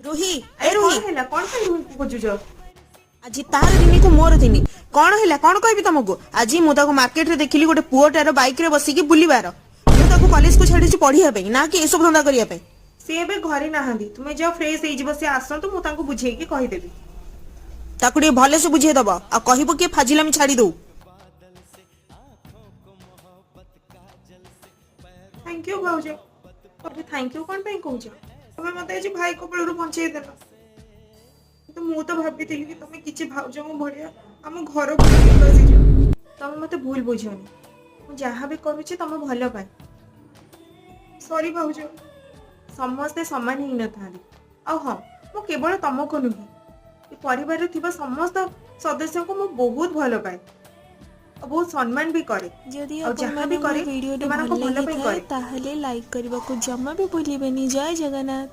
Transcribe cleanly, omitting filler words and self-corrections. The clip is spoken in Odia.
ରୁହି, ଏ ଆରେ, ରୁହି। କଣ ହେଲା? କଣ ପାଇଁ ରୁହିକୁ ଖୋଜୁଛ? ଆଜି ତାର ଦିନକୁ ମୋର ଦିନି। କଣ ହେଲା କଣ କହିବି ତମକୁ? ଆଜି ମୁଁ ତାକୁ ମାର୍କେଟରେ ଦେଖିଲି ଗୋଟେ ପୁଅଟାର ବାଇକରେ ବସିକି ବୁଲିବାର। ମୁଁ ତାକୁ କଲେଜକୁ ଛାଡିଛି ପଢିବା ପାଇଁ, ନା କି ଏସବୁ ଧନ୍ଦା କରିବା ପାଇଁ। ସେ ଏବେ ଘରେ ନାହାନ୍ତି। ତୁମେ ଯାଅ, ଫ୍ରେଶ ହେଇଯିବ। ସେ ଆସନ୍ତୁ, ମୁଁ ତାଙ୍କୁ ବୁଝେଇକି କହିଦେବି। ତାକୁ ଟିକେ ଭଲସେ ବୁଝେଇ ଦବ ଆଉ କହିବ କିଏ ଫାଜିଲାମି ଛାଡି ଦଉ। Thank you ଭାଉଜ। ତମେ thank you କଣ ପାଇଁ କହୁଛ? ତମେ ମତେ ଆଜି ଭାଇ କବଳରୁ ବଞ୍ଚେଇ ଦେଲ। କିନ୍ତୁ ମୁଁ ତ ଭାବିଥିଲି କି ତମେ କିଛି ଭାଉଜଙ୍କ ଭଳିଆ ଆମ ଘରକୁ ଆସିଛ। ତମେ ମତେ ଭୁଲ ବୁଝନି, ମୁଁ ଯାହା ବି କରୁଛି ତମ ଭଲ ପାଇଁ। ସରି ଭାଉଜ, ସମସ୍ତେ ସମାନ ହେଇନଥାନ୍ତି। ଆଉ ହଁ, ମୁଁ କେବଳ ତମକୁ ନୁହେଁ, ଏ ପରିବାରରେ ଥିବା ସମସ୍ତ ସଦସ୍ୟଙ୍କୁ ମୁଁ ବହୁତ ଭଲ ପାଏ ଆଉ ବହୁତ ସମ୍ମାନ ବି କରେ। ଯଦି ଆଉ ଯାହା ବି ଆପଣମାନଙ୍କୁ କରେ ଭିଡ଼ିଓଟି ସେମାନଙ୍କ ଭଲ ଭଲ ପାଇଁ ଲାଗିଥାଏ, କରେ। ତାହେଲେ ଲାଇକ୍ କରିବାକୁ ଜମା ବି ଭୁଲିବେନି। ଜୟ ଜଗନ୍ନାଥ।